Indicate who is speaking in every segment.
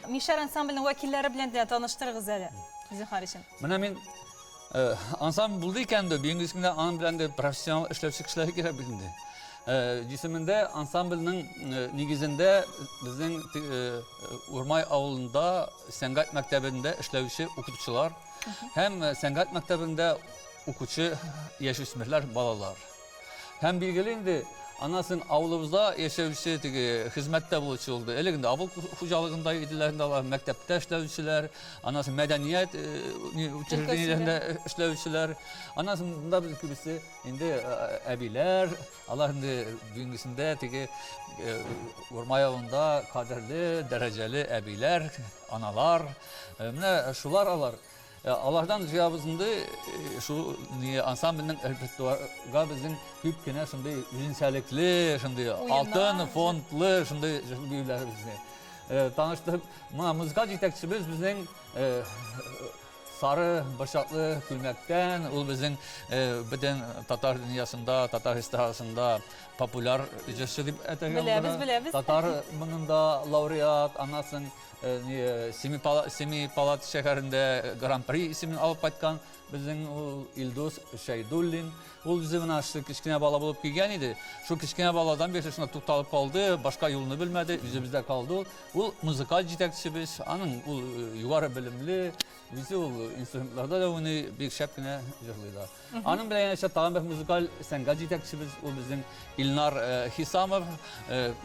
Speaker 1: Мишәр ансамбленең вәкилләре белән дә таныштырыгыз әле, зинһар өчен.
Speaker 2: Менә мин ансамбль булды икән дә, бүгенге көндә аның белән дә профессионал эшләүче кешеләр кирәк бит инде. Җисемендә ансамбльнең нигезендә безнең Урмай авылында сәнгать мәктәбендә эшләүче укытучылар һәм сәнгать мәктәбендә укучы яшүсмерләр, балалар. Һәм билгеле инде, аннан соң авылыбызда яшәүче теге хезмәттә булучы булды. Элек инде авыл хуҗалыгында иделәр инде алар, мәктәптә эшләүчеләр, аннан соң мәдәният учреждениеләрендә эшләүчеләр. Аннан соң монда без күбесе инде әбиләр, алар инде бүгенгесендә теге Урмай авылында кадерле, дәрәҗәле әбиләр, аналар. Менә шулар алар. Алардан җыябыз инде шул ансамбльнең репертуарга безнең күп кенә шундый үзенчәлекле, шундый алтын фондлы шундый биюләребезне таныштырып, менә музыкаль җитәкчебез безнең сары борчаклы күлмәктән, ул безнең бөтен татар дөньясында, татар эстрадасында популяр җырчы дип әйтергә була.
Speaker 1: Беләбез, беләбез.
Speaker 2: Татар моңында лауреат, аннан соң Семипалат шәһәрендә Гран-при исемен алып кайткан безнең ул Илдус Шәйдуллин. Ул үзе менә шул кечкенә бала булып килгән иде. Шул кечкенә баладан бирле шунда тукталып калды, башка юлны белмәде, үзебездә калды ул. Ул музыкаль җитәкчебез, аның ул югары белемле, үзе ул инструментларда да уйный, бик шәп кенә җырлый да. Аның белән янәшә тагын бер музыкаль сәнгать җитәкчебез, ул безнең Илнар Хисамов,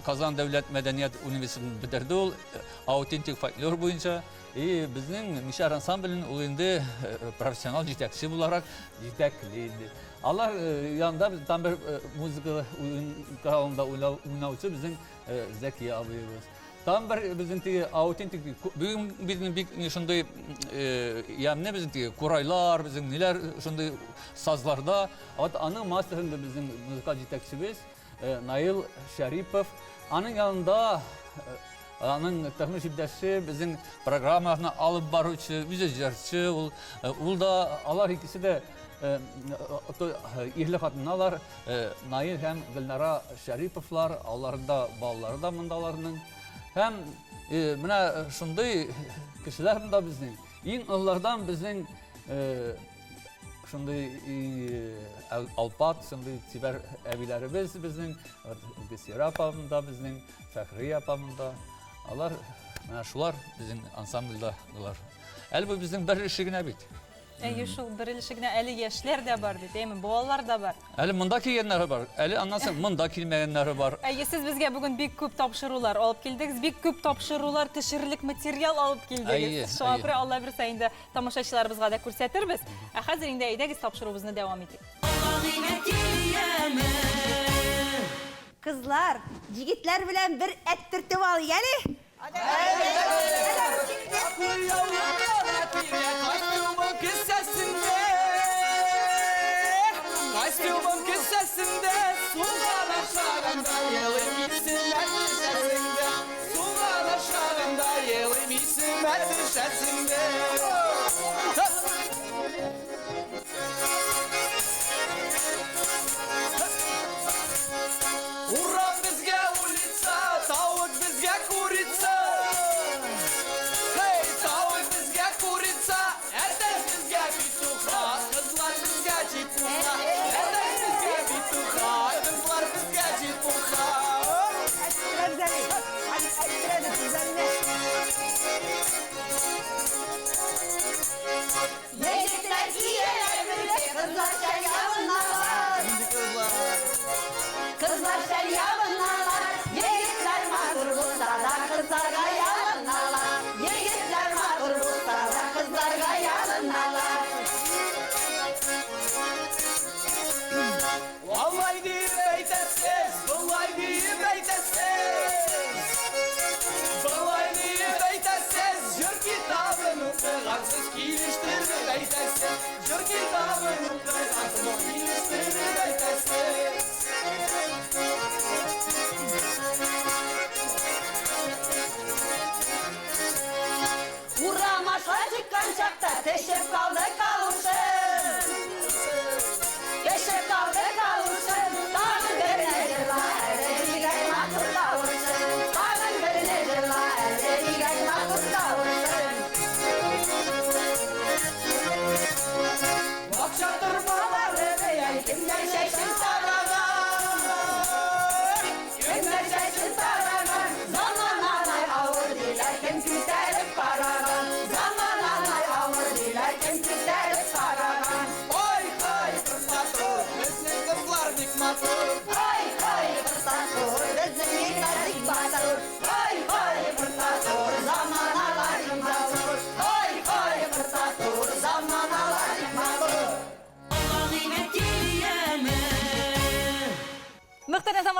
Speaker 2: Казан дәүләт мәдәният университетын бетерде ул, аутентик фольклор буенча. И безнең Мишәр ансамблен ул инде профессионал җитәкче буларак җитәкли инде. Алар янында без там бер музыка уен коралында уйнаучы безнең Зәки абыебыз. Там бер безнең теге аутентик бүген безнең бик шундый ямьле безнең теге курайлар, безнең ниләр шундый сазларда. Вот аның мастеры инде безнең музыкаль җитәкчебез Наил Шәрипов. Аның янында аның тормыш иптәше, безнең программаны алып баручы, үзе җырчы, ул, ул да алар икесе дә ирле хатыннар, Наил һәм Гөлнара Шәриповлар, аларның да балалары да монда аларның. Һәм менә шундый кешеләр монда безнең. Иң олылардан безнең шундый алпат, шундый чибәр әбиләребез безнең. Гөлсира апа монда безнең, Фәхрия апа монда. Алар менә шулар безнең ансамбльдә болар. Әле бу безнең бер эше генә бит.
Speaker 1: Әйе шул, бер өлеше генә. Әле яшьләр дә бар бит, әйеме, балалар да бар.
Speaker 2: Әле монда килгәннәре бар, әле аннан соң монда килмәгәннәре бар.
Speaker 1: Әйе, сез безгә бүген бик күп тапшырулар алып килдегез, бик күп тапшырулар төшерерлек материал алып килдегез.
Speaker 2: Әйе,
Speaker 1: Шуңа
Speaker 2: әйе.
Speaker 1: күрә Алла бирсә инде тамашачыларыбызга да күрсәтербез. Ә хәзер инде әйдәгез тапшыруыбызны дәвам итик.
Speaker 3: Кызлар, егетләр белән бер әттертеп алыйк әле.
Speaker 4: Костюмым кесәсендә, суган ашаганда елыйм исемә төшәсең дә, суган ашаганда елыйм исемә төшәсең дә. Урам безгә улица, тавык безгә курица. Хей, тавык безгә курица, әтәч безгә петуха, кызлар безгә чепуха. Әтәч безгә петуха, кызлар безгә чепуха.
Speaker 3: Егетләр кияләр бүрек, кызлар шәл ябыналар. Кызлар шәл ябыналар, егетләр матур булса да, кызларга ялыналар. Егетләр матур булса да, кызларга ялыналар.
Speaker 4: Алай диеп әйтәсез, болай диеп әйтәсез. Болай диеп әйтәсез, җыр китабын укыгансыз, килештереп әйтәсез. Җыр китабын укыгансыз, килештереп әйтәсез.
Speaker 3: Урам аша чыккан чакта төшеп калды калушым. Төшеп калды калушым. Тагын берне җырла әле, бигрәк матур тавышың. Тагын берне җырла әле, бигрәк матур тавышың.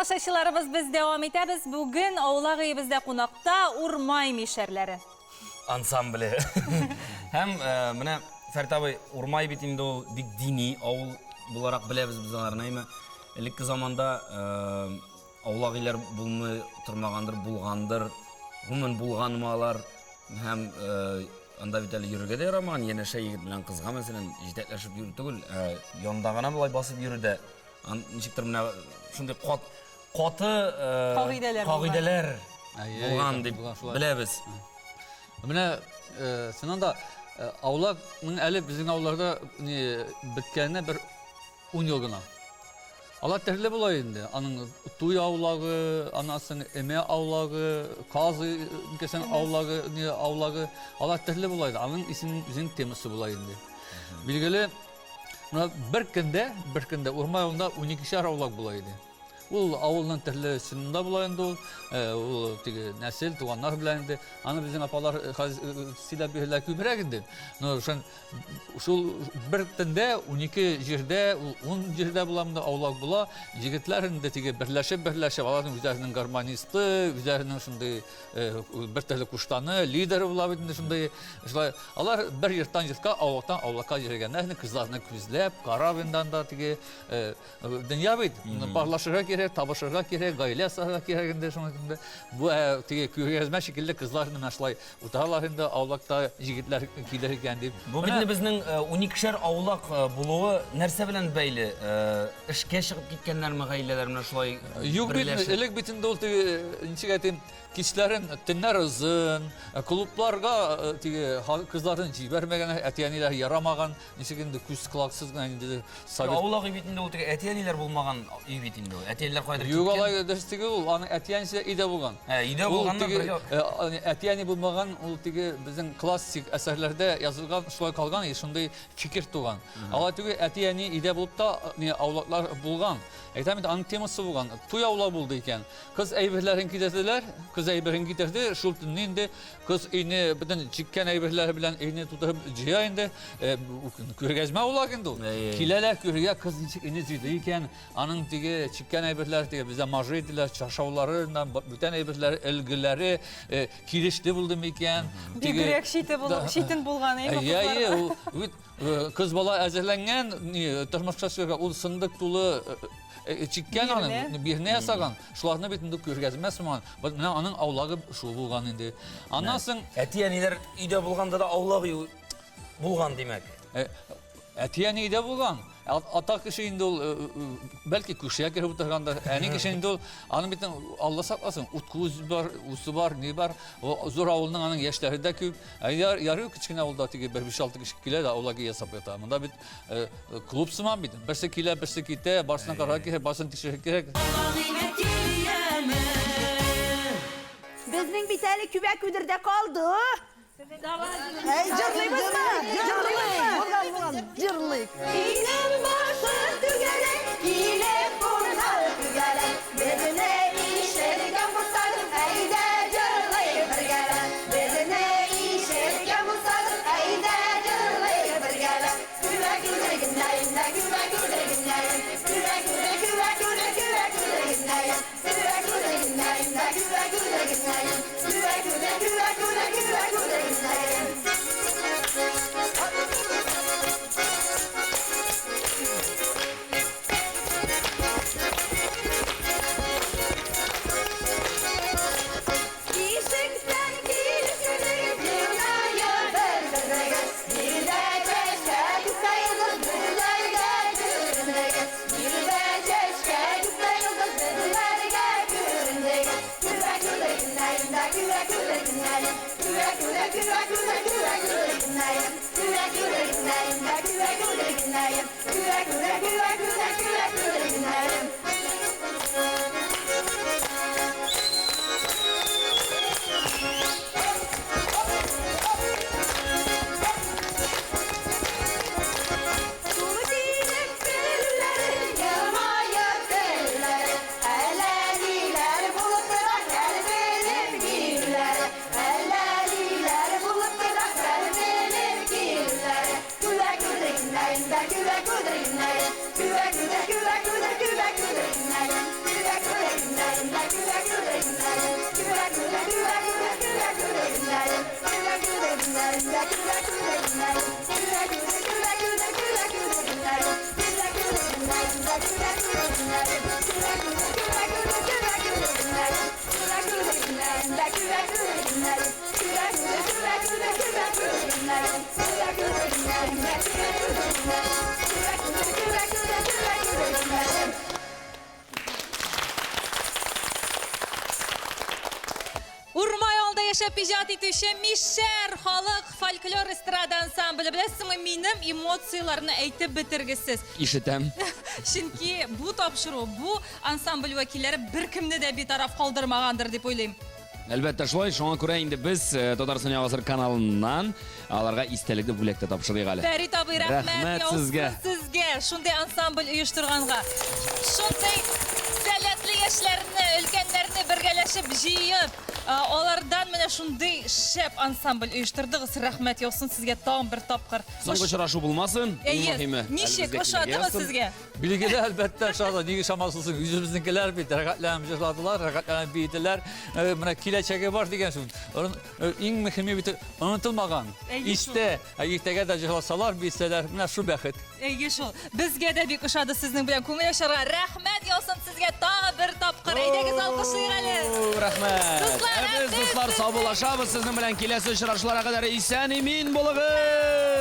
Speaker 1: Тамашачыларыбыз, без дәвам итәбез. Бүген аулак өебездә кунакта Урмай мишәрләре
Speaker 4: ансамбле. Һәм менә Фәрит абый, Урмай бит инде ул бик дини авыл буларак беләбез без аларны, әйме? Элекке заманда аулак өйләр булмый тормагандыр, булгандыр. Гомумән булганмы алар? Һәм анда бит әле йөрергә дә ярамаган, янәшә егет белән кызга, мәсәлән, җитәкләшеп йөрү түгел, янда гына болай басып йөрү дә ничектер менә шундый кат каты
Speaker 1: кагыйдәләр
Speaker 4: кагыйдәләр булган дип беләбез.
Speaker 2: Менә чыннан да аулакның әле безнең авылларда беткәненә бер 10 ел гына. Алар төрле була инде. Аның туй аулагы, аннан өмә аулагы, казы кесен аулагы, не аулагы. Алар төрле була инде. Аның исемен үзенең темасы була инде. Билгеле, менә бер көндә, бер көндә Урмай авылында 12 аулак була иде. Ул авылның төрле чынында була инде ул, ул теге нәсел, туганнар белән инде. Аны безнең апалар хәзер сөйләп бирәләр күбрәк инде. Но шул бер төндә 12 җирдә, ул 10 җирдә була монда аулак була. Егетләр инде теге берләшеп-берләшеп, аларның үзләренең гармонисты, үзләренең шундый бер төрле куштаны, лидеры була бит инде шундый. Шулай алар бер йорттан йортка, аулактан аулакка йөргәннәр, инде кызларны күзләп, карап инде анда теге дөнья бит, парлашырга кирәк, табышырга кирәк, гаилә ясарга кирәк инде шуның инде. Бу теге күргәзмә шикелле кызлар менә шулай утыралар инде аулакта егетләр килер икән дип.
Speaker 4: Бу бит безнең 12шәр аулак булуы нәрсә белән бәйле? Эшкә чыгып киткәннәрме гаиләләр менә шулай?
Speaker 2: Юк бит, элек бит инде ул теге ничек әйтим, кичләрен төннәр озын, клубларга теге кызларын җибәрмәгән, әти-әниләр ярамаган, ничек инде күз колаксыз гына инде совет.
Speaker 4: Аулак өй бит инде ул теге әти-әниләр булмаган өй бит инде ул. Әти-әниләр кайдыр
Speaker 2: киткән. Юк, алай дөрес түгел ул. Аның әти-әнисе өйдә булган.
Speaker 4: Ә, өйдә булган да бергә.
Speaker 2: Әти-әни булмаган, ул теге безнең классик әсәрләрдә язылган, шулай калган, и шундый фикер туган. Алай түгел, әти-әни өйдә булып та не аулаклар булган. Әйтәм бит, аның темасы булган. Туй аулау булды икән. Кыз әйберләрен китерделәр, кыз әйберен китерде, шул төнне инде кыз өйне бөтен чиккән әйберләре белән өйне тутырып җыя инде. Күргәзмә улак инде ул. Киләләр күргә, кыз ничек өйне җыйды икән, аның теге чиккән әйберләре, теге бездә мажы диләр, чаршаулары, бүтән әйберләре, өлгеләре килешле булды микән?
Speaker 1: Бигрәк чите булып, читен булган, әйме
Speaker 2: кызлар? Әйе, ул бит кыз бала әзерләнгән, тормышка чыгарга, ул сындык тулы чиккән аны, бирнә ясаган. Шуларны бит инде күргәзмә сыман. Менә аның аулагы шул булган инде. Аннан соң
Speaker 4: әти-әниләр өйдә булганда да аулак өй булган димәк.
Speaker 2: Әти-әни өйдә булган. Ата кеше инде ул бәлки күршегә кереп утыргандыр. Әни кеше инде ул аның бит Алла сакласын, ут күз бар, усы бар, ни бар. Зур авылның аның яшьләре дә күп. Ярый кечкенә авылда теге бер 5-6 кеше килә дә аулак ясап ята. Монда бит клуб сыман бит. Берсе килә, берсе китә, барысын карарга кирәк, барысын тикшерергә кирәк.
Speaker 3: Безнең бит әле күбәк үдердә калды. Әй, җырлыйбызмы? Җырлыйбызмы? Җырлыйк. Өйнең башы түгәрәк, килеп кунар түгәрәк. Безне ишеткән булсагыз, әйдә җырлыйк бергәләп. Безне ишеткән булсагыз, әйдә җырлыйк бергәләп. Күбәк үдергеннәем, күбәк үдергеннәем. Күбәк үдер, күбәк үдер, күбәк үдергеннәем. Күбәк үдергеннәем, күбәк үдергеннәем. Күбәк үдер, күбәк үдер, күбәк үдергеннәем.
Speaker 1: Урмай авылда яшәп иҗат итүче Мишәр халык фольклор эстрада ансамбле. Беләсезме, минем эмоцияләрне әйтеп бетергесез.
Speaker 4: Ишетәм.
Speaker 1: Чөнки бу тапшыру, бу ансамбль вәкилләре беркемне дә битараф калдырмагандыр дип уйлыйм.
Speaker 4: Әлбәттә шулай, шуңа күрә инде без э, Татарстан Яңа гасыр каналыннан аларга истәлекле бүләк тә тапшырыйк әле.
Speaker 1: Фәрит абый, рәхмәт,
Speaker 4: Рәхмәт
Speaker 1: яусын
Speaker 4: сезгә.
Speaker 1: сезгә шундый ансамбль оештырганга. Шундый сәләтле яшьләрне, өлкәннәрне бергәләшеп җыеп, э, алардан менә шундый шәп ансамбль оештырдыгыз. Рәхмәт яусын сезгә тагын бер тапкыр.
Speaker 4: Соңгы очрашу булмасын, иң
Speaker 1: Әйе,
Speaker 4: мөһиме. әле
Speaker 1: ничек
Speaker 4: безгә килергә
Speaker 1: ошадымы
Speaker 4: язсын.
Speaker 1: сезгә?
Speaker 2: Билгеле, әлбәттә, ошады. Нигә ошамасын соң? Үзебезнекеләр бит, рәхәтләнеп җырладылар, рәхәтләнеп биеделәр. Э, Менә киләчәге бар дигән сүз. Орын- э, Иң мөһиме бит онытылмаган.
Speaker 1: Әйе шул.
Speaker 2: Истә, ә иртәгә дә җырласалар, биесәләр, менә шул бәхет.
Speaker 1: Әйе шул. Безгә дә бик ошады сезнең белән күңел ачарга. Рәхмәт яусын сезгә тагы бер тапкыр. Әйдәгез алкышлыйк әле.
Speaker 4: О, Рәхмәт.
Speaker 1: Дуслар,
Speaker 4: Ә без,
Speaker 1: ә без
Speaker 4: дуслар,
Speaker 1: сезне-
Speaker 4: саубуллашабыз сезнең белән киләсе очрашуларга кадәр исән-имин булыгыз.